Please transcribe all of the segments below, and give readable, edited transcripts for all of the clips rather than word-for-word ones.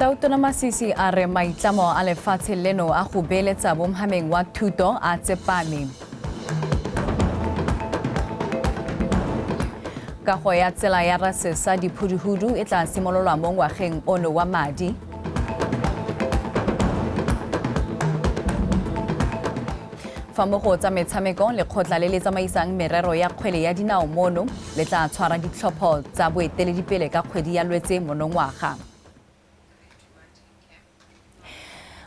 Tautona Masisi a re maitlamo a lefatshe leno a go beeletsa mo mhameng wa thuto a tsepame. Kago ya tsela ya Rasesa Diphuduhudu e tla simololwa mo ngwageng ono wa madi. Fa mo go tsa metshameko, lekgotla le le tsamaisang merero ya kgwele ya dinao mono le tla tshwara ditlhopho tsa boeteledipele ka kgwedi ya Lwetse monongwaga.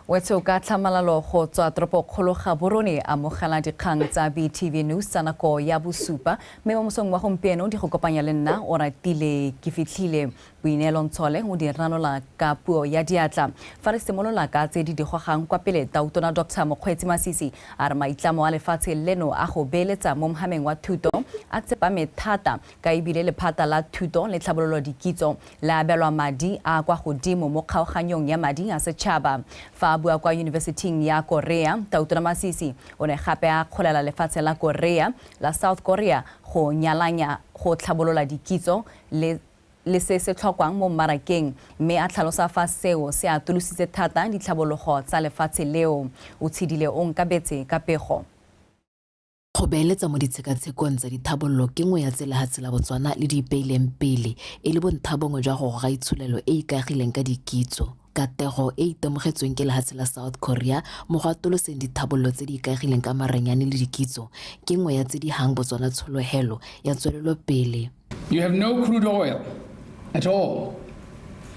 Wetsho ka tlhamalalo go tswa toropokgolo Gaborone, amogela dikgang tsa BTV News tsa nako ya bosupa, mme mo mosong wa gompieno di go kopanya le nna o ratile ke fitlhile Boineelo Ntshole o di ranola ka puo ya diatla. Fa re simolola ka tse di digogang kwa pele, Tautona Dr Mokgweetsi Masisi a re maitlamo a lefatshe leno a go beeletsa mo mhameng wa thuto a tsepame thata ka e bile lephata la thuto le tlhabololo dikitso le abelwa madi a kwa godimo mo kgaoganyong ya madi a setšhaba. Fa a bua kwa Yunibesithing ya Korea, Tautona Masisi o ne gape a akgolela lefatshe la Korea la South Korea go nyalanya go tlhabolola dikitso le le se se tlhokwang mo mmarakeng mme a tlhalosa fa seo se atolositse thata ditlhabologo tsa lefatshe leo. O tshedile o nkabetse ka pego. Go beeletsa mo ditshekatshekong tsa dithabololo ke nngwe ya tse lehatshe la Botswana le di ipeileng pele e le bonthabongwe jwa go goga itsholelo e e ikaegileng ka dikitso. Katego e e itemogetsweng ke lehatshe la South Korea mo go atoloseng dithabololo tse di ikaegileng ka maranyane le dikitso ke nngwe ya tse di hang Botswana tshologelo ya tswelelopele. You have no crude oil at all,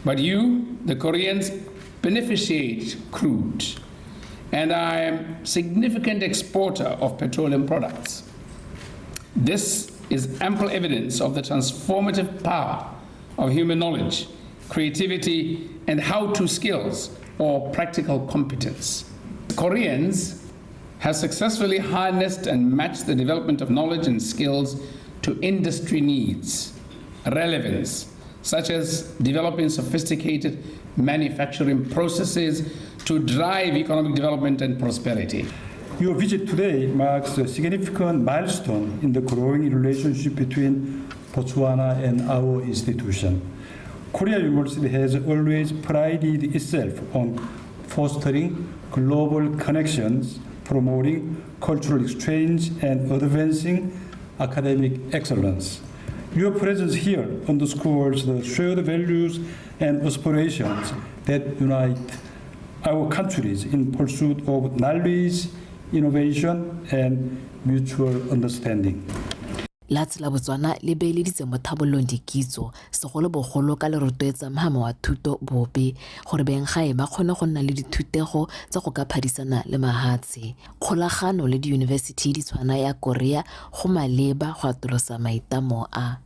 but you, the Koreans, beneficiate crude and I am significant exporter of petroleum products. This is ample evidence of the transformative power of human knowledge, creativity, and how-to skills or practical competence. Koreans have successfully harnessed and matched the development of knowledge and skills to industry needs, relevance, such as developing sophisticated manufacturing processes to drive economic development and prosperity. Your visit today marks a significant milestone in the growing relationship between Botswana and our institution. Korea University has always prided itself on fostering global connections, promoting cultural exchange, and advancing academic excellence. Your presence here underscores the shared values and aspirations that unite our countries in pursuit of knowledge, innovation, and mutual understanding. Lehatshe la Botswana le beeleditse mo thabololong dikitso, segolobogolo ka le rotloetsa mhama wa thuto bobe gore benggae ba kgone go nna le dithutego tsa go ka phadisana le mahatshe. Kgolagano le diyunibesithi di tshwana ya Korea go maleba go atolosa maitamo a.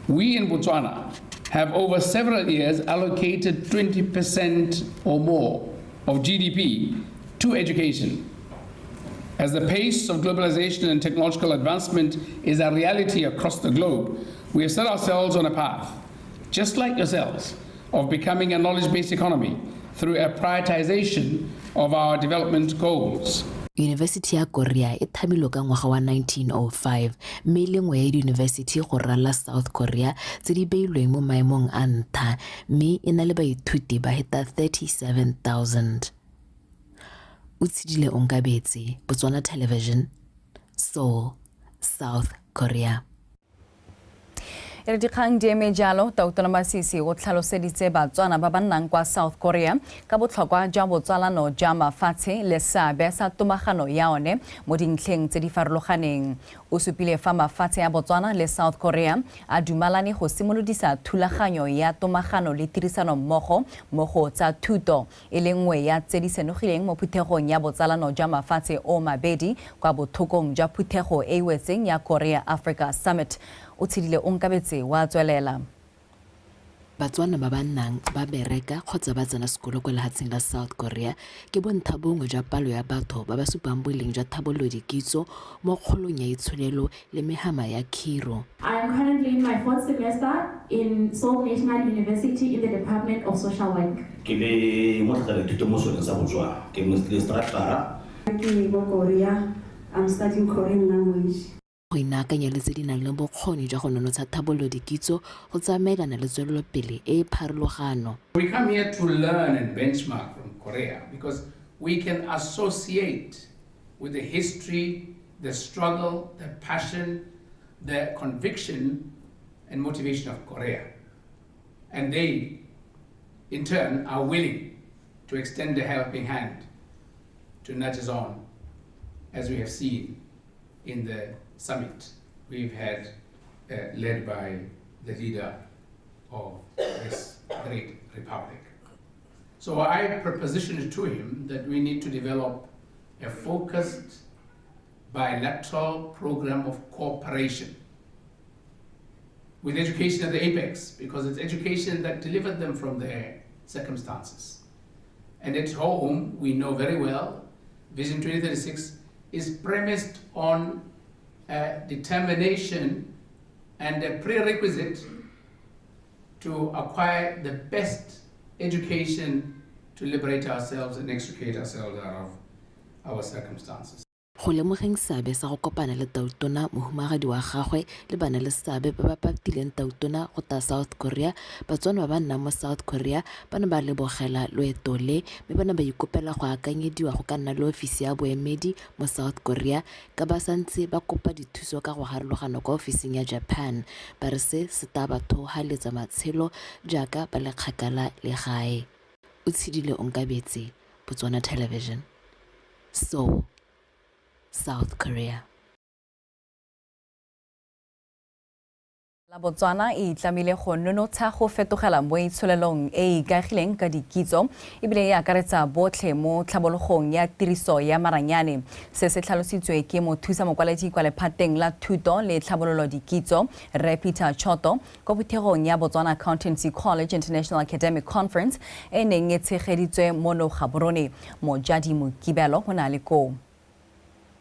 We in Botswana have over several years allocated 20% or more of GDP to education. As the pace of globalization and technological advancement is a reality across the globe, we have set ourselves on a path, just like yourselves, of becoming a knowledge-based economy through a prioritization of our development goals. Yunibesithi ya Korea e thamilwe ka ngwaga wa 1905 mme e le nngwe ya diyunibesithi go ralala South Korea tse di beilweng mo maemong a ntlha mme e na le baithuti ba heta 37,000. O tshedile Onkabetse, Botswana Television, Seoul, South Korea. E re dikgang di eme jalo, Tautona Masisi o tlhaloseditse Batswana ba ba nnang kwa South Korea ka botlhokwa jwa botsalano jwa mafatshe le seabe sa tomagano ya one mo dintlheng tse di farologaneng. O supile fa mafatshe a Botswana le South Korea a dumalane go simolodisa thulaganyo ya tomagano le tirisano mmogo mo go tsa thuto e le nngwe ya tse di senogileng mo phuthegong ya botsalano jwa mafatshe o mabedi kwa bothokong jwa phuthego e e wetseng ya Korea Africa Summit. O tshedile o nkabetse wa tswelela. Batswana ba ba nnang, ba bereka kgotsa ba tsena sekolo kwa lehatsheng la South Korea ke bontha bongwe jwa palo ya batho ba ba supang boleng jwa thabololo dikitso mo kgolong ya itsholelo le mehama ya khiro. I am currently in my fourth semester in Seoul National University in the Department of Social Work. Ke le motlhatlhalathuto mo Sekolong sa Botswana. Ke instructor. Ke mo Korea, I'm studying Korean language. Go inaakanya le tse di nang le bokgoni jwa go nonotsha thabololo dikitso go tsamaelana le tswelelopele e e pharologano. We come here to learn and benchmark from Korea because we can associate with the history, the struggle, the passion, the conviction and motivation of Korea. And they, in turn, are willing to extend a helping hand to nudge us on, as we have seen in the summit we've had led by the leader of this great republic. So I propositioned to him that we need to develop a focused bilateral program of cooperation with education at the apex, because it's education that delivered them from their circumstances. And at home, we know very well, Vision 2036 is premised on a determination and a prerequisite to acquire the best education to liberate ourselves and extricate ourselves out of our circumstances. Go lemogeng seabe sa go kopana le Tautona, mohumagadi wa gagwe le bana le seabe ba ba patileng Tautona go ta South Korea, Batswana ba ba nnang mo South Korea ba ne ba lebogela loeto le mme ba ne ba ikopela go akanyediwa go ka nna le ofisi ya boemedi mo South Korea ka ba santse ba kopa dithuso ka go harologana kwa ofising ya Japan, ba re se se tla ba thoholetsa matshelo jaaka ba le kgakala le gae. O tshedile Onkabetse, Botswana Television. Seoul, South Korea. La Botswana e itlamile go nonotsha go fetogela mo itsholelong e e ikaegileng ka dikitso ebile e akaretsa botlhe mo tlhabologong ya tiriso ya maranyane. Se se tlhalositswe ke mothusa mokwaledi kwa lephateng la thuto le tlhabololo dikitso Rre Peter Choto kwa phuthegong ya Botswana Accountancy College International Academic Conference e neng e tshegeditswe mono Gaborone. Mojadi Mokibelo go na le koo.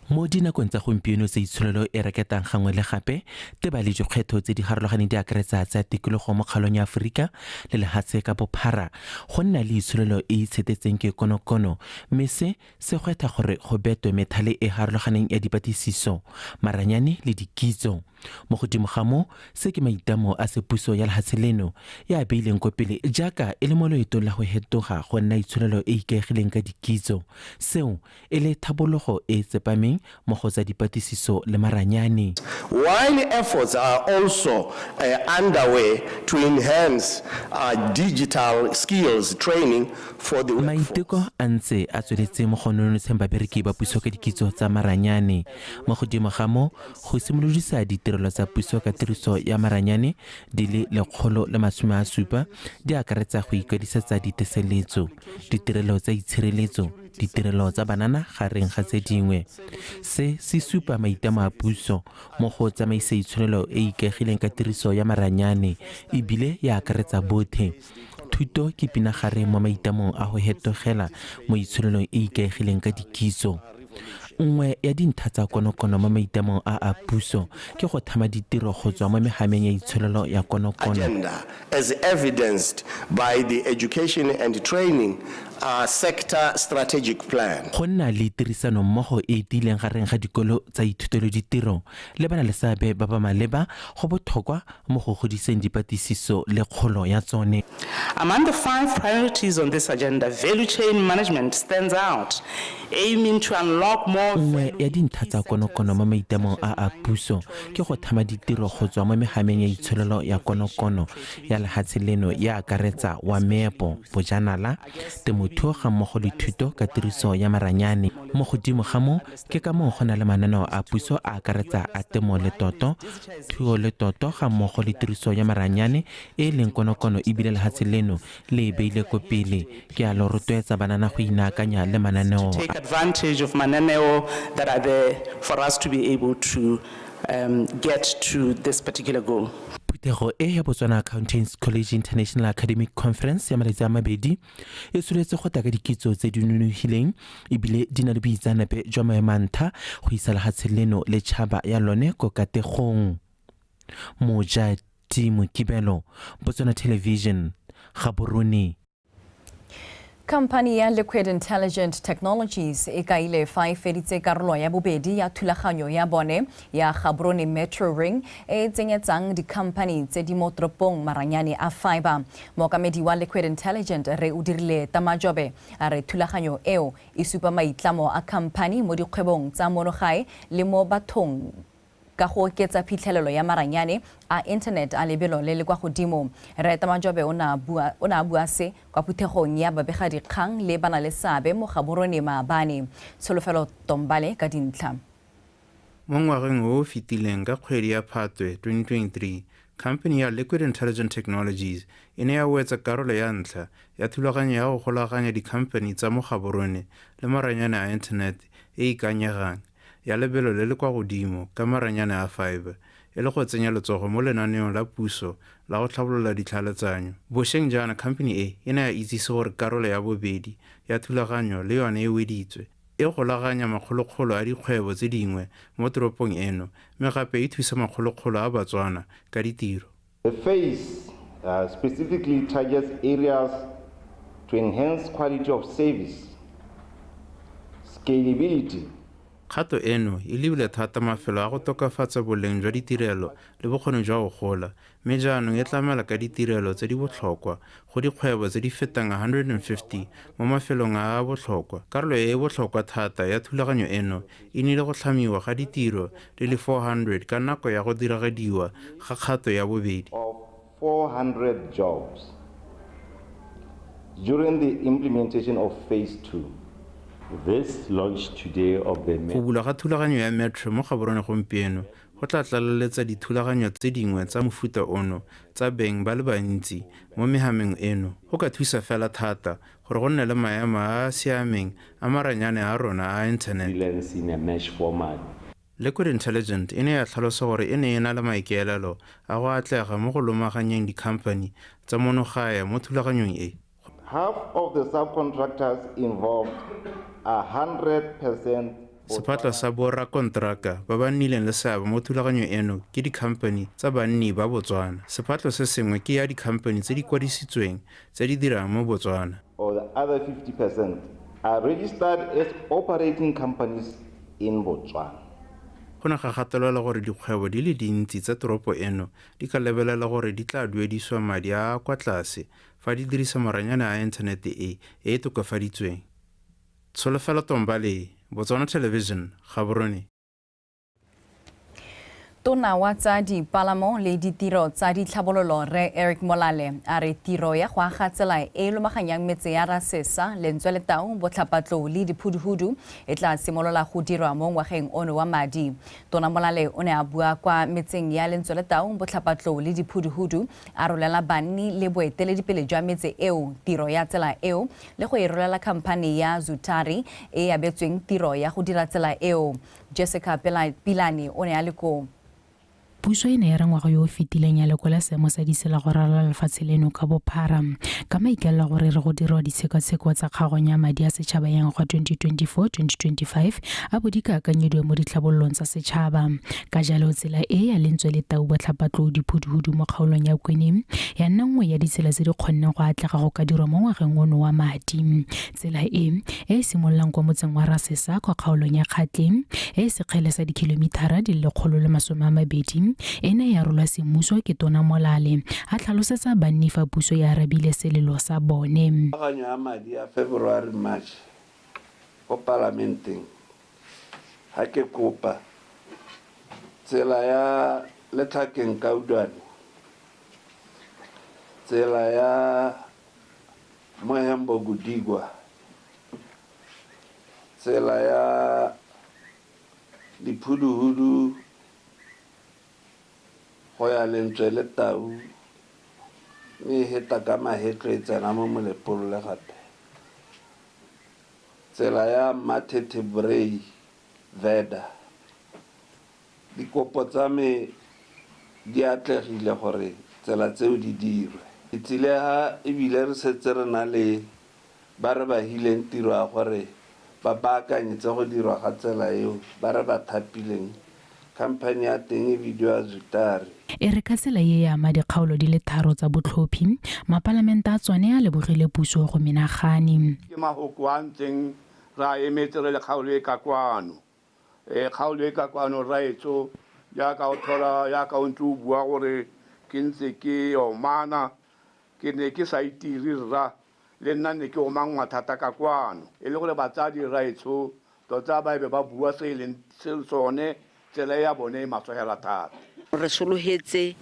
Mo dinakong tsa gompieno tse itsholelo e reketang gangwe le gape, teba le dikgwetlho tse di harologaneng di akaretsa tsa tikologo mo kgaolong ya Aforika le lehatshe ka bophara, go nna le itsholelo e itshetetseng ke konokono, mme se se gwetlha gore go betwe methale e harologaneng ya dipatlisiso, maranyane le dikitso. Mo godimo ga moo, se ke maitlamo a sepuso ya lehatshe leno ya beileng ko pele jaaka e le mo loetong la go hetoga go nna itsholelo e ikaegileng ka dikitso, seo e le thabologo e tsepameng mo go tsa dipatlisiso le maranyane. While efforts are also underway to enhance digital skills training for the workforce. Maiteko a ntse a tsweletse mo go nonotsheng babereki ba puso ka dikitso tsa maranyane. Mo godimo ga moo, go simolodisa ditirelo tsa puso ka tiriso ya maranyane di le 170 di akaretsa go ikwadisetsa diteseletso, ditirelo tsa itshireletso, ditirelo tsa banana gareng ga tse dingwe. Se se supa maitlamo a puso mo go tsamaisa itsholelo e ikaegileng ka tiriso ya maranyane ebile ya akaretsa botlhe. Thuto ke pinagare mo maitlamong a go hetogela mo itsholelong e ikaegileng ka dikitso. Nngwe ya dintlha tsa konokono mo maitlamong a a puso ke go thama ditiro go tswa mo mehameng ya itsholelo ya konokono. Agenda as evidenced by the education and training sector strategic plan. Go nna le tirisano mmogo e tiileng gareng ga dikolo tsa ithutelo ditiro le bana le seabe ba ba maleba go botlhokwa mo go godiseng dipatlisiso le kgolo ya tsone. Among the 5 priorities on this agenda, value chain management stands out, aiming to unlock more. Nngwe ya dintlha tsa konokono mo maitlamong a a puso ke go thama ditiro go tswa mo mehameng ya itsholelo ya konokono ya lehatshe leno ya akaretsa wa meepo, bojanala, temothuo ga mmogo le thuto ka tiriso ya maranyane. Mo godimo ga moo, ke ka moo go na le mananeo a puso a akaretsa a temo le toto, thuo le toto ga mmogo le tiriso ya maranyane e leng konokono ebile lehatshe leno le e beile ko pele. Ke a lo rotloetsa banana go inaakanya le mananeo. Take advantage of mananeo that are there for us to be able to get to this particular goal. Phuthego e ya Botswana Accountants College International Academic Conference ya malatsi a mabedi e tsholetse go taka dikitso tse di nonofileng ebile di na le boitseanape jwa maemo a ntlha go isa lehatshe leno le tšhaba ya lone ko kategong. Mojadi Mokibelo, Botswana Television, Gaborone. Khamphani ya Liquid Intelligent Technologies e kaile fa e feditse karolo ya bobedi ya thulaganyo ya bone ya Gaborone Metro Ring e e tsenyetsang dikhamphani tse di mo toropong maranyane a fibre. Mookamedi wa Liquid Intelligent Re o dirile Tamajobe a re thulaganyo eo e supa maitlamo a khamphani mo dikgwebong tsa monogae le mo bathong ka go oketsa phitlhelelo ya maranyane a internet a lebelo le le kwa godimo. Re Tamajobe o ne a bua se kwa phuthegong ya babegadikgang le banaleseabe mo Gaborone maabane. Tsholofelo Tombale ka dintlha. Mo ngwageng o o fetileng ka kgwedi ya Phatwe 2023, khamphani ya Liquid Intelligent Technologies e ne ya wetsa karolo ya ntlha ya thulaganyo ya go golaganya dikhamphani tsa mo Gaborone le maranyane a internet e e ikanyegang ya lebelo le le kwa godimo ka maranyane a fibre e le go tsenya letsogo mo lenaneong la puso la go tlhabolola ditlhaeletsanyo. Bošeng jaana khamphani e e ne ya itsise gore karolo ya bobedi ya thulaganyo le yone e weditswe, e golaganya makgolokgolo a dikgwebo tse dingwe mo toropong eno mme gape e thusa makgolokgolo a Batswana ka ditiro. The phase specifically targets areas to enhance quality of service, scalability. Kgato eno e lebile thata mafelo a go tokafatsa boleng jwa ditirelo le bokgoni jwa go gola, mme jaanong e tlamela ka ditirelo tse di botlhokwa go dikgwebo tse di fetang 150 mo mafelong a a botlhokwa. Karolo e e botlhokwa thata ya thulaganyo eno e nnile go tlhamiwa ga ditiro di le 400 ka nako ya go diragadiwa ga kgato ya bobedi. 400 jobs during the implementation of phase 2. This launch today of the Go bulwa ga thulaganyo ya metro mo Gaborone gompieno go tla tlaleletsa dithulaganyo tse dingwe tsa mofuta ono tsa beng ba le bantsi mo mehameng eno. Go ka thusa fela thata gore go nne le maemo a a siameng a maranyane a rona a internet. In a mesh format. Liquid Intelligent e ne ya tlhalosa gore e ne e na le maikaelelo a go atlega mo go lomaganyeng dikhamphani tsa monogae mo thulaganyong e. Half of the subcontractors involved are 100%. Sephatlo sa borakonteraka ba ba nnileng le seabe mo thulaganyong eno ke dikhamphani tsa banni ba Botswana. Sephatlo se sengwe ke ya dikhamphani tse di kwadisitsweng tse di dirang mo Botswana. Or the other 50% are registered as operating companies in Botswana. Go ne ga gatelelwa gore dikgwebo di le dintsi tsa toropo eno di ka lebelela gore di tla duedisiwa madi a a kwa tlase fa di dirisa maranyane a inthanete e e tokafaditsweng. Tsholofelo Tombale, Botswana Television, Gaborone. Tona wa tsa dipalamo le ditiro tsa ditlhabololo Rre Eric Molale a re tiro ya go aga tsela e e lomaganyang metse ya Rasesa, Lentsweletau, Botlhapatlou le Diphuduhudu e tla simolola go dirwa mo ngwageng ono wa madi. Tona Molale o ne a bua kwa metseng ya Lentsweletau, Botlhapatlou le Diphuduhudu a rolela banni le boeteledipele jwa metse eo tiro ya tsela eo le go e rolela khamphani ya Zutari e e abetsweng tiro ya go dira tsela eo. Jessica Pilane o ne a le koo. Puso e ne ya re ngwaga yo o fetileng ya lekola seemo sa ditsela go ralala lefatshe leno ka bophara ka maikaelelo gore re go dirwa ditshekatsheko tsa kgaoganya ya madi a setšhaba ya ngwaga 2024-2025 a bo di ka akanyediwe mo ditlhabololong tsa setšhaba. Ka jalo tsela e ya Lentsweletau Botlhapatlou Diphuduhudu mo kgaolong ya Kweneng ya nna nngwe ya ditsela tse di kgonneng go atlega go ka dirwa mo ngwageng ono wa madi. Tsela e e simololang kwa motseng wa Rasesa kwa kgaolong ya Kgatleng e sekgele sa dikilomitara di le 120 e ne ya rolwa semmuso ke Tona Molale a tlhalosetsa banni fa puso ya arabile selelo sa bone. Thulaganyo ya madi a February March ko palamenteng ha ke kopa tsela ya Letlhakeng Kaudwane, tsela ya Mohembo Gudigwa, tsela ya Diphuduhudu go ya Lentsweletau mme e heta ka mahetlo e tsena mo Molepolole gape, tsela ya Mathethe Bray Veda. Dikopo tsa me di atlegile gore tsela tseo di dirwe. Ke tsile ha ebile re setse re na le ba re ba hileng tiro ya gore ba baakanyetse go dirwa ga tsela eo, ba re ba thapileng Company ya teng e bidiwa Zutari. E re ka tsela e e ama dikgaolo di le tharo tsa botlhophi, mapalamente a tsone a lebogile puso go menagane. Ke mahoko a ntseng re a emetse re le kgaolo e ka kwano. E kgaolo e ka kwano rraetsho jaaka o tlhola jaaka o ntse o bua gore ke ntse ke omana ke ne ke sa itire rra le nna ne ke omanngwa thata ka kwano e le gore batsadi rraetsho tota ba be ba bua se e leng sone tsela ya bone e maswe hela thata. Re sologetse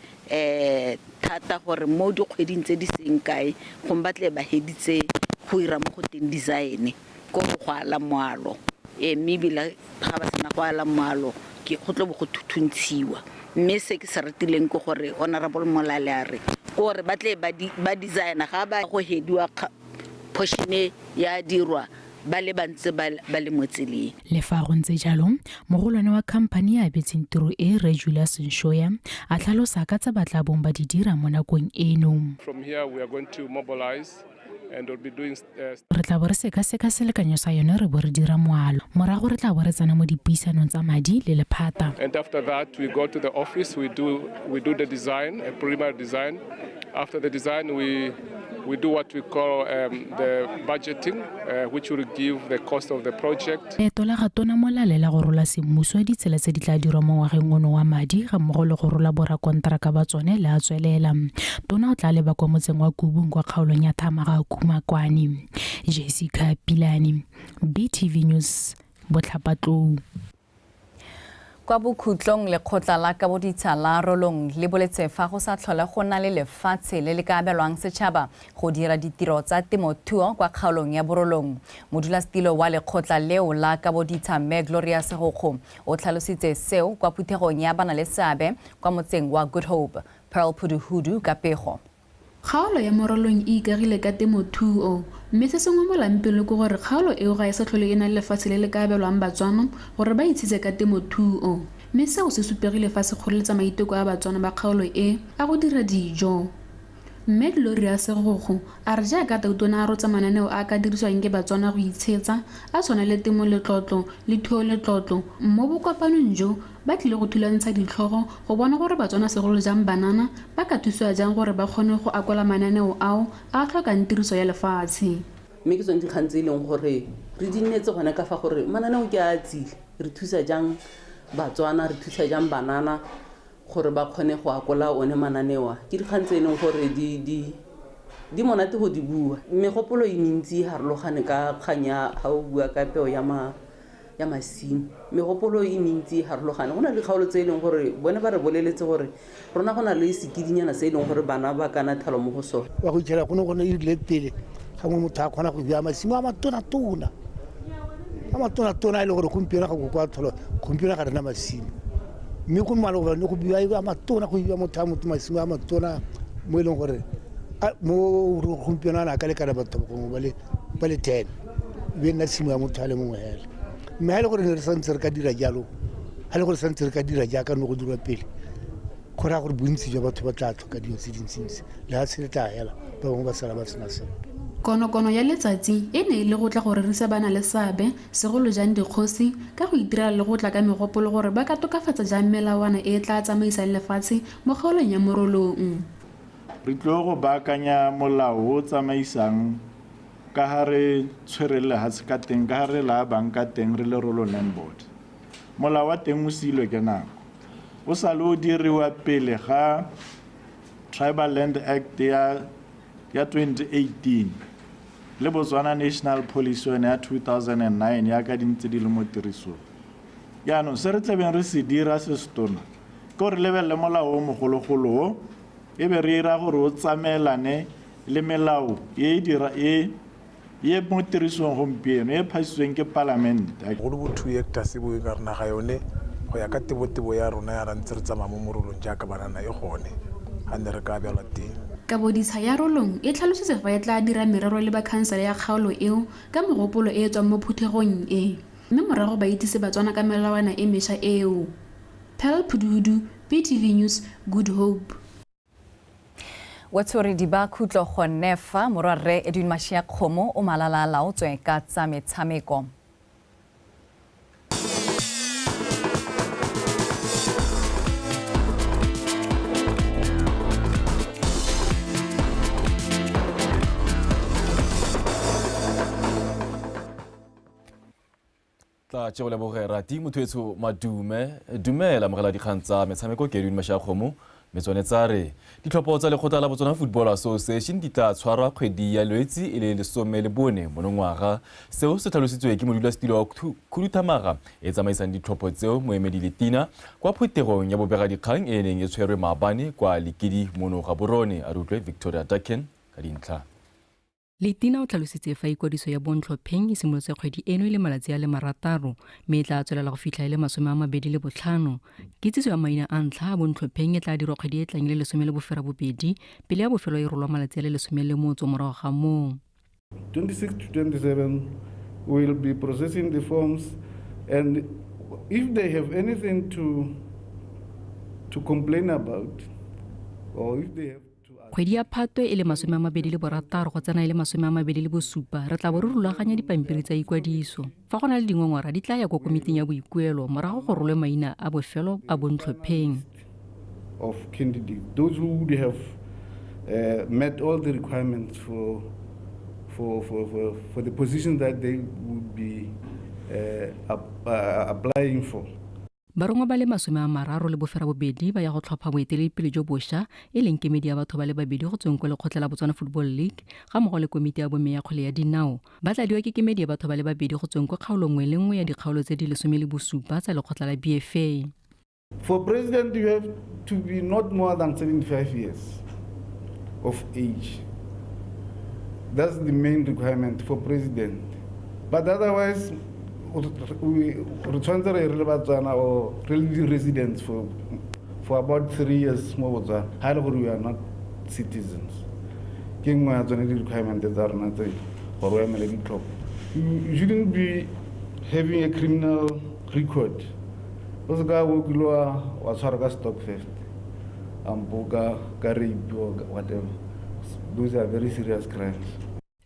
thata gore mo dikgweding tse di seng kae gongwe ba tle ba heditse go ira mo go teng design ko go ala moalo mme ebile ga ba sena go ala moalo ke go tlo bo go thuthuntshiwa mme se ke se ratileng ke gore Honorable Molale a re ke gore ba tle ba designer ga ba go hediwa portion ya dirwa ba le bantse ba le mo tseleng. Le fa go ntse jalo, mogolwane wa khamphani ya abetseng tiro e Rre Julius Nshoya a tlhalosa ka tse ba tla bong ba di dira mo nakong eno. From here we are going to mobilize and we'll be doing, Re tla bo re sekaseka selekanyo sa yone re bo re dira moalo. Morago re tla bo re tsena mo dipuisanong tsa madi le lephata. And after that we go to the office, we do the design, a preliminary design. After the design we do what we call the budgeting, which will give the cost of the project. Leeto la ga Tona Molale la go rola semmuso ditsela tse di tla dirwa mo ngwageng ono wa madi ga mmogo le go rola borakonteraka ba tsone le a tswelela. Tona o tla leba kwa motseng wa Kubung kwa kgaolong ya Thamaga Kumakwane. Jessica Pilane, BTV News, Botlhapatlou. Kwa bokhutlong lekgotla la kaboditsha la Rolong le boletse fa go sa tlhole go na le lefatshe le le ka abelwang setšhaba go dira ditiro tsa temothuo kwa kgaolong ya Borolong. Modulasetilo wa lekgotla leo la kaboditsha Mme Gloria Segokgo o tlhalositse seo kwa phuthegong ya bana le seabe kwa motseng wa Good Hope. Pearl Phuduhudu ka pego. Kgaolo ya Morolong e ikagile ka temothuo mme se sengwe mo lampeng le ke gore kgaolo eo ga e sa tlhole e na le lefatshe le le ka abelwang Batswana gore ba itshetse ka temothuo mme seo se supegile fa se kgoreletsa maiteko a Batswana ba kgaolo e a go dira dijo. Mme Gloria Segokgo a re jaaka Tautona a rotsa mananeo a ka dirisiwang ke Batswana go itshetsa a tshwana le temo letlotlo le thuo letlotlo mo bokopanong jo ba tlile go thulantsha ditlhogo go bona gore Batswana segolo jang banana ba ka thusiwa jang gore ba kgone go akola mananeo ao a tlhokang tiriso ya lefatshe. Mme ke tsone dikgang tse e leng gore re di nnetse gone ka fa gore mananeo ke a tsile re thusa jang Batswana re thusa jang banana gore ba kgone go akola one mananeo a. Ke dikgang tse e leng gore di monate go di bua. Megopolo e mentsi e harologane ka kgang ya ga o bua ka peo ya masimo. Megopolo e mentsi e harologane. Go na le dikgaolo tse e leng gore bone ba re boleletse gore rona go na le sekidinyana se e leng gore bana ba kana thalo mo go sone. Wa go itlhela go ne go ne e rile pele gangwe motho a kgona go bua masimo a matona-tona. A matona-tona e le gore gompieno ga go kwa tlholo gompieno ga rena masimo. Mme go maloba ne go bua a matona go bua motho a motho masimo a matona mo e leng gore mo gompieno a na ka lekana batho gongwe ba le 10 be nna tshimo ya motho a le mongwe hela. Mme ha e le gore ne re santse re ka dira jalo, ha e le gore santse re ka dira jaaka ne go dirwa pele, go raya gore bontsi jwa batho ba tla tlhoka dilo tse dintsintsi lefatshe le tla hela ba bangwe ba sala ba sena sepe. Konokono ya letsatsi e ne e le go tla go rerisa bana le seabe segolo jang dikgosi ka go itirela le go tla ka megopolo gore ba ka tokafatsa jang melawana e e tla tsamaisang lefatshe mo kgaolong ya Morolong. Re tlile go baakanya molao o tsamaisang ka ha re tshwere lehatshe ka teng, ka ha re la bang ka teng re le Rolong Land Board. Molao wa teng o siilwe ke nako. O sa le o diriwa pele ga Tribal Land Act ya 2018 le Botswana National Policy yone ya 2009 ya ka dintse di le mo tirisong. Jaanong se re tlabeng re se dira se setona ke gore lebelele molao o mogologolo o e be re ira gore o tsamaelane le melao e dira e ye mo tirisong gompieno e phasitsweng ke palamente. Go le bo 2 hectares bo e ka re naga yone go ya ka tebotebo ya rona ya re ntse re tsamaya mo Morolong jaaka banana e gone ga ne re ka abelwa teng. Kaboditsha ya Rolong e tlhalositse fa e tla dira merero le ba khansele ya kgaolo eo ka megopolo e e tswang mo phuthegong e mme morago ba itsise Batswana ka melawana e mešwa eo. Pearl Phuduhudu, BTV News, Good Hope. Wetshoredi ba khutlo go nefa morwarre Edwin Mashia Kgomo o malala laotswe ka tsa metshameko. A tšego leboge rati motho etsho madume dumela mogela dikgang tsa metshameko ke Edwin Mashakgomo metswane tsa re ditlhopho tsa lekgotla la Botswana Football Association di tla tshwarwa kgwedi ya Lwetsi e le 14 monongwaga. Seo se tlhalositswe ke modulasetilo wa khuduthamaga e tsamaisang ditlhopho tseo moemedi Letina kwa phuthegong ya bobegadikgang e neng e tshwerwe maabane kwa Lekidi mono Gaborone. A re utlwe Victoria Daken ka dintlha. Letina o tlhalositse fa ikwadiso ya bontlhopheng e simolotse kgwedi eno e le malatsi a le 6 mme e tla tswelela go fitlha e le 25. Kitsiso ya maina a ntlha a bontlhopheng e tla dirwa kgwedi e tlang e le 18 pele ya bofelo e rolwa malatsi a le 10 morago ga moo. 26 to 27 will be processing the forms, and if they have anything to complain about, or if they have Kgwedi ya Phatwe e le 26 go tsena e le 27 re tla bo re rulaganya dipampiri tsa ikwadiso. Fa go na le dingongora di tla ya kwa komiting ya boikuelo morago go rolwe maina a bofelo a bontlhopheng. Of candidates, those who would have met all the requirements for the position that they would be applying for. Barongwa ba le 38 ba ya go tlhopha boeteledipele jo bošwa e leng kemedi ya batho ba le babedi go tsweng kwa lekgotla la Botswana Football League ga mmogo le komiti ya bomme ya kgwele ya dinao. Ba tladiwa ke kemedi ya batho ba le babedi go tsweng kwa kgaolong nngwe le nngwe ya dikgaolo tse di 17 tsa lekgotla la BFA. For president, you have to be not more than 75 years of age. That's the main requirement for president. But otherwise, we tshwanetse re le Batswana or really residents for about 3 years mo Botswana. Ha le gore we are not citizens. Ke nngwe ya tsone di-requirement tsa rona tse gore o emele ditlhopho. You shouldn't be having a criminal record. O se ka o kile wa tshwarwa ka stock theft, ampo ka rape or whatever. Those are very serious crimes.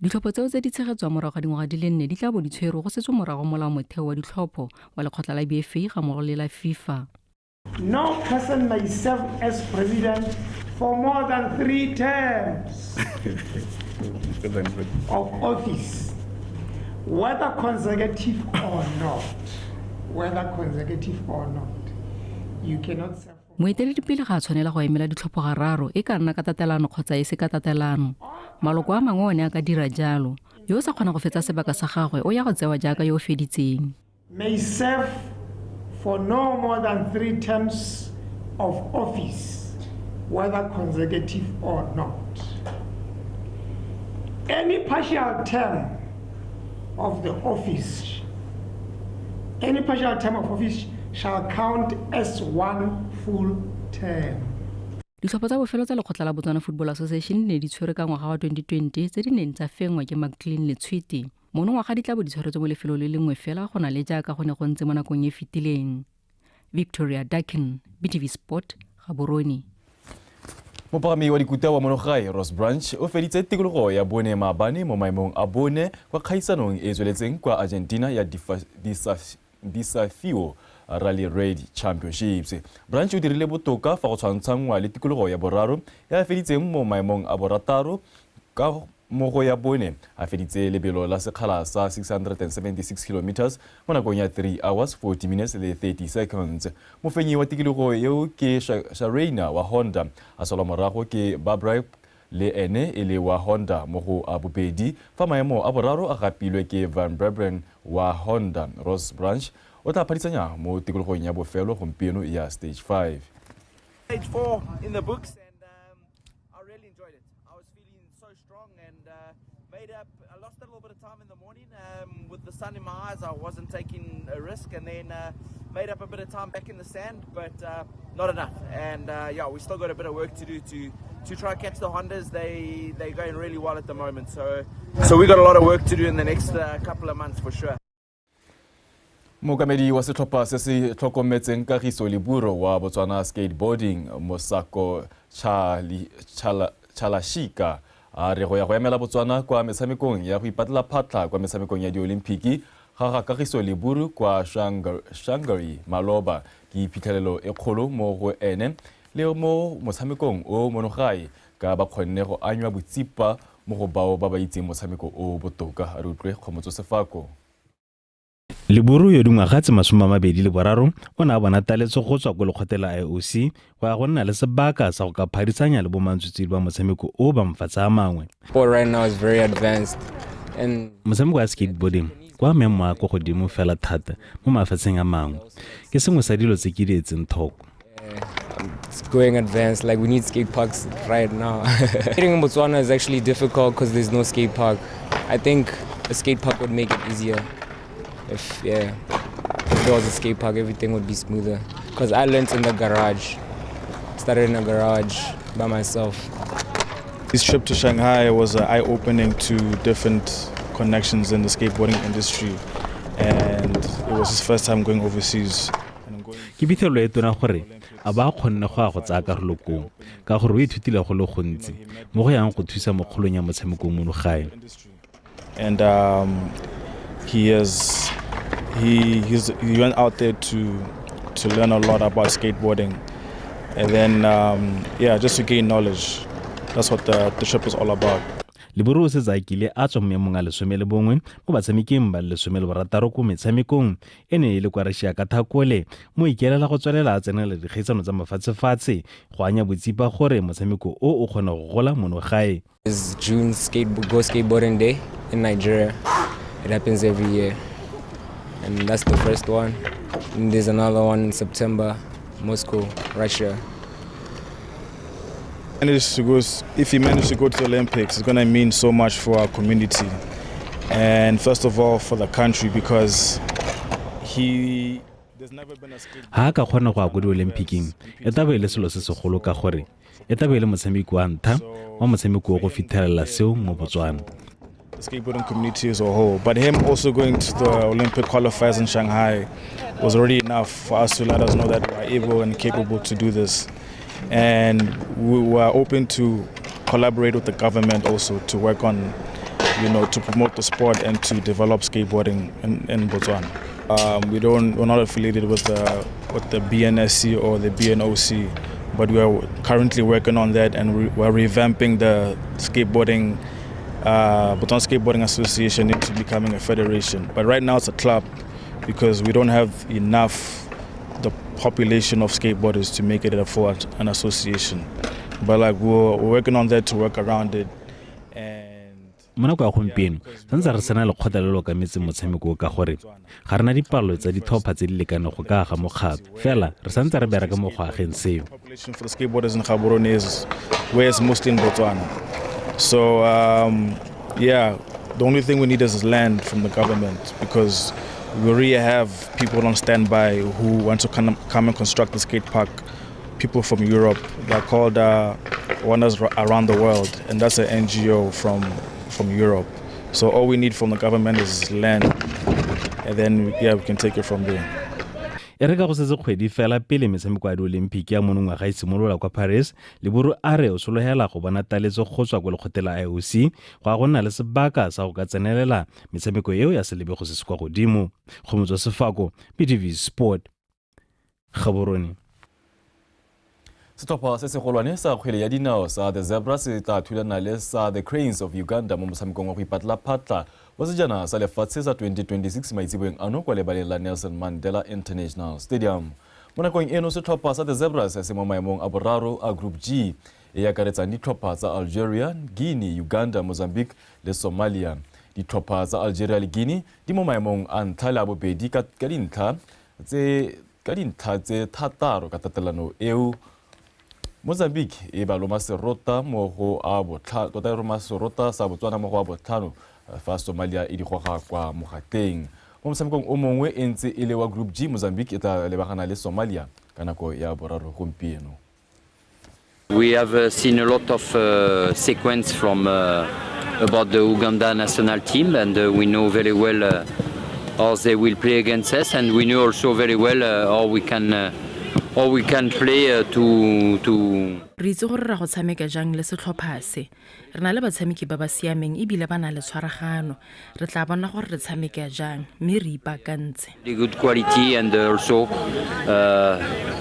Ditlhopho tseo tse di tshegetswang morago ga dingwaga di le 4 di tla bo di tshwerwe go setswe morago molaomotheo wa ditlhopho wa lekgotla la BFA ga mmogo le la FIFA. No person may serve as president for more than 3 terms of office, whether consecutive or not. Whether consecutive or not, you cannot serve. Moeteledipele ga a tshwanela go emela ditlhopho gararo e ka nna ka tatelano kgotsa e se ka tatelano. Maloko a mangwe one a ka dira jalo. Yo o sa kgona go fetsa sebaka sa gagwe o ya go tsewa jaaka yo o feditseng. May serve for no more than 3 terms of office, whether consecutive or not. Any partial term of the office, any partial term of office shall count as one full term. Ditlhopho tsa bofelo tsa lekgotla la Botswana Football Association di ne di tshwerwe ka ngwaga wa 2020 tse di neng tsa fenngwa ke McLean Letshwiti. Monongwaga di tla bo di tshwaretswe mo lefelong le lengwe fela go na le jaaka go ne go ntse mo nakong e fetileng. Victoria Dakin, BTV Sport, Gaborone. Mopagami wa dikuta wa monogae Ross Branch o feditse tikologo ya bone maabane mo maemong a bone kwa kgaisanong e tsweletseng kwa Argentina ya Desafio Rally Raid Championships. Branch o dirile botoka fa go tshwantshanngwa le tikologo ya boraro ya feditseng mo maemong a borataro ka mo go ya bone a feditse lebelo la sekgala sa 676 km mo nakong ya 3 hours 40 minutes le 30 seconds. Mofenyi wa tikologo eo ke Sharena wa Honda, a salwa morago ke Barbara le ene e le wa Honda mo go a bobedi, fa maemo a boraro a gapilwe ke Van Brabren wa Honda. Ross Branch o tla phadisanya mo tikologong ya bofelo gompieno ya stage 5. Stage 4 in the books, and I really enjoyed it. I was feeling so strong and made up. I lost a little bit of time in the morning with the sun in my eyes. I wasn't taking a risk, and then made up a bit of time back in the sand, but not enough. And yeah, we still got a bit of work to do to try catch the Hondas. They're going really well at the moment, so we got a lot of work to do in the next couple of months for sure. Mookamedi wa setlhopha se se tlhokometseng Kagiso Leburo wa Botswana Skateboarding Mosako Chalashika a re go ya go emela Botswana kwa metshamekong ya go ipatlela phatlha kwa metshamekong ya diolimpiki ga ga Kagiso Leburu kwa Shanghai maloba ke iphitlhelelo e kgolo mo go ene le mo motshamekong o monogae ka ba kgonne go anywa botsipa mo go bao ba ba itseng motshameko o botoka. A re utlwe Kgomotso Sefako. Leburu yo dingwaga tse 23 o ne a bona taletso go tswa ko lekgotla la IOC go ya go nna le sebaka sa go ka phadisanya le bomantswitswidi ba motshameko o ba mafatshe a mangwe. Sport right now is very advanced. And motshameko wa skateboarding kwa maemo a kwa godimo fela thata mo mafatsheng a mangwe ke sengwe sa dilo tse ke di etseng thoko. It's going advanced, like we need skate parks right now. Skating in Botswana is actually difficult because there's no skate park. I think a skate park would make it easier. If there was a skate park, everything would be smoother. Because I learned in the garage. Started in a garage by myself. This trip to Shanghai was an eye-opening to different connections in the skateboarding industry, and it was his first time going overseas. Ke phitlhelelo e tona gore a ba kgonne go ya go tsaya karolo koo ka gore o ithutile go le gontsi mo go yang go thusa mo kgolong ya motshameko mono gae. And he went out there to learn a lot about skateboarding, and then just to gain knowledge. That's what the trip is all about. Leburu o setse a kile a tswa mo maemong a 11 mo batshameking ba 16 ko metshamekong e ne e le kwa Russia ka Thakole mo ikelela go tswelela a tsenela dikgaisano tsa mafatshefatshe go anya botsipa gore motshameko o o kgona go gola mono gae. It's June Go Skateboarding Day in Nigeria. It happens every year, and that's the first one. And there's another one in September, Moscow, Russia. If he managed to go to the Olympics, it's going to mean so much for our community, and first of all for the country, because there's never been a skate. Ha ka kgona go ya ko di-Olympiking e tla be e le selo se segolo ka gore e tla be e le motshameko wa ntlha wa motshameko o go fitlhelela seo mo Botswana. The skateboarding community as a whole, but him also going to the Olympic qualifiers in Shanghai was already enough for us to let us know that we're able and capable to do this. And we were open to collaborate with the government also to work on, to promote the sport and to develop skateboarding in Botswana. We're not affiliated with the BNSC or the BNOC, but we are currently working on that, and we're revamping the skateboarding, Botswana Skateboarding Association into becoming a federation. But right now it's a club because we don't have enough the population of skateboarders to make it a full an association. But like we're working on that to work around it. Mo nako ya gompieno santse re sena lekgotla le le okametseng motshameko ka gore ga rena dipalo tsa ditlhopha tse di lekaneng go ka aga mokgatlho, fela re santse re bereka mo go ageng seo. Population for the skateboarders in Gaborone is where it's mostly in Botswana. So the only thing we need is land from the government, because we already have people on standby who want to come and construct the skate park. People from Europe, they're called Wonders Around the World, and that's an NGO from Europe. So all we need from the government is land, and then we can take it from there. E re ka go setse kgwedi fela pele metshameko ya di-Olympic ya monongwaga e simolola kwa Paris, Leburu a re o sologela go bona taletso go tswa ko lekgotla la IOC go ya go nna le sebaka sa go ka tsenelela metshameko eo ya selebego se se kwa godimo. Kgomotso Sefako, BTV Sport, Gaborone. Setlhopha se segolwane sa kgwele ya dinao sa The Zebra se tla thulana le sa The Cranes of Uganda mo motshamekong wa go ipatla phatla wa sejana sa lefatshe sa 2026 maitseboeng ano kwa lebaleng la Nelson Mandela International Stadium. Mo nakong eno setlhopha sa The Zebras se mo maemong a boraro a Group G e akaretsang ditlhopha tsa Algeria, Guinea, Uganda, Mozambique le Somalia. Ditlhopha tsa Algeria le Guinea di mo maemong a ntlha le a bobedi ka dintlha tse thataro ka tatelano eo. Mozambique e ba loma serota mo go a botlhano, tota e roma serota sa Botswana mo go a botlhano fa Somalia e di goga kwa mogateng. Mo motshamekong o mongwe e ntse e le wa Group G, Mozambique e tla lebagana le Somalia ka nako ya boraro gompieno. We have seen a lot of sequence from about the Uganda national team, and we know very well how they will play against us, and we know also very well how we can play to Re itse gore ra go tshameka jang le setlhopha se. Re na le batshameki ba ba siameng ebile ba na le tshwaragano. Re tla bona gore re tshameka jang mme re ipaakantse. Good quality, and also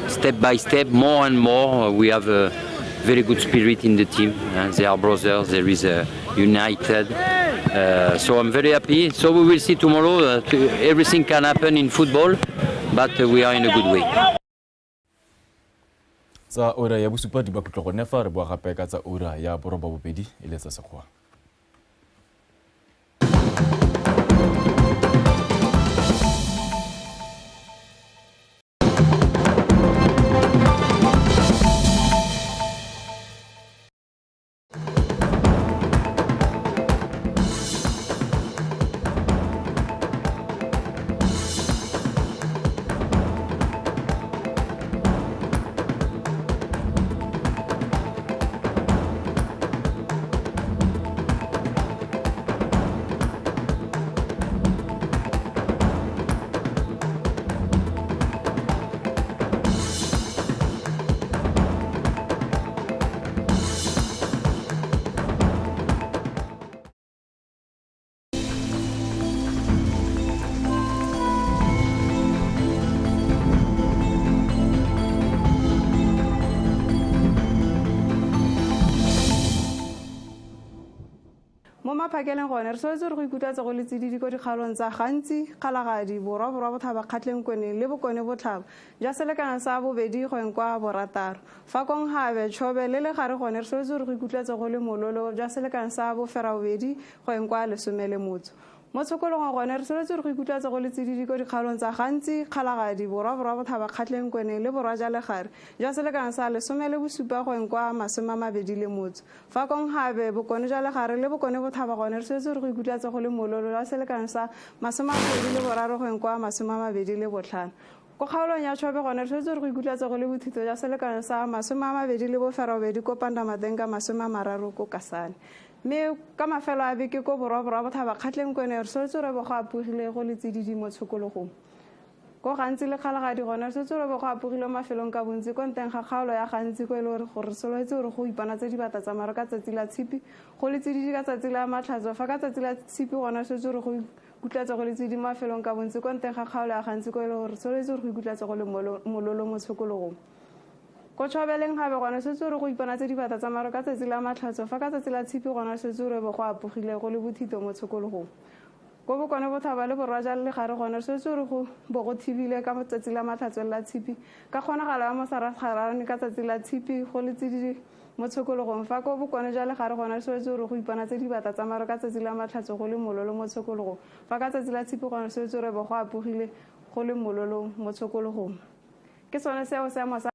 step by step, more and more, we have a very good spirit in the team. They are brothers. There is a united. So I'm very happy. So we will see tomorrow. Everything can happen in football, but we are in a good way. Tsa ura ya bosupa di ba kutlwa gone fa re boa gape ka tsa ura ya 8:30 e le tsa Sekgowa. Mo maphakeleng gone re soletse gore go ikutlwatse go le tsididi ko dikgaolong tsa Gantsi, Kgalagadi, Borwa, Borwa Botlhaba, Kgatleng Kweneng le Bokone Botlhaba jwa selekano sa 2 go eng kwa 6. Fa Konghabe, Chobe le Legare gone re soletse gore go ikutlwatse go le mololo jwa selekano sa 8 go eng kwa 18. Mo tshokologong gone re soletse gore go ikutlwatse go le tsididi ko dikgaolong tsa Gantsi, Kgalagadi, Borwa, Borwa Botlhaba, Kgatleng Kweneng le Borwa jwa Legare jwa selekano sa 17 go eng kwa 20. Fa Konghabe, Bokone jwa Legare le Bokone Botlhaba gone re soletse gore go ikutlwatse go le mololo jwa selekano sa 23 go eng kwa 25. Ko kgaolong ya Chobe gone re soletse gore go ikutlwatse go le bothito jwa selekano sa 28 ko Pandamateng ka 30 ko Kasane. Mme ka mafelo a beke ko Borwa, Borwa Botlhaba, Kgatleng Kweneng re soletse gore bo go apogile go le tsididi mo tshokologong. Ko Gantsi le Kgalagadi gone re soletse gore bo go apogile mafelong ka bontsi ko nteng ga kgaolo ya Gantsi ko e le gore re soletse gore go ipanatse dibata tsa maro ka tsatsi la Tshipi, go le tsididi ka tsatsi la Matlhatso. Fa ka tsatsi la Tshipi gone re soletse gore go ikutlwatse go le tsididi mafelong ka bontsi ko nteng ga kgaolo ya Gantsi ko e le gore re soletse gore go ikutlwatse go le mololo mo tshokologong. Ko Tshobeleng gape gone setse gore go iponatse dibata tsa maro ka tsatsi la Matlhatso. Fa ka tsatsi la Tshipi gone setse gore bo go apogile go le bothito mo tshokologong. Ko Bokone Botlhaba le Borwa jwa Legare gone setse gore go bo go thibile ka tsatsi la Matlhatso le la Tshipi ka kgonagalo ya mosaragarane ka tsatsi la Tshipi go le tsididi mo tshokologong. Fa ko Bokone jwa Legare gone setse gore go iponatse dibata tsa maro ka tsatsi la Matlhatso go le mololo mo tshokologong. Fa ka tsatsi la Tshipi gone setse gore bo go apogile go le mololo mo tshokologong. Ke sone seo seemo sa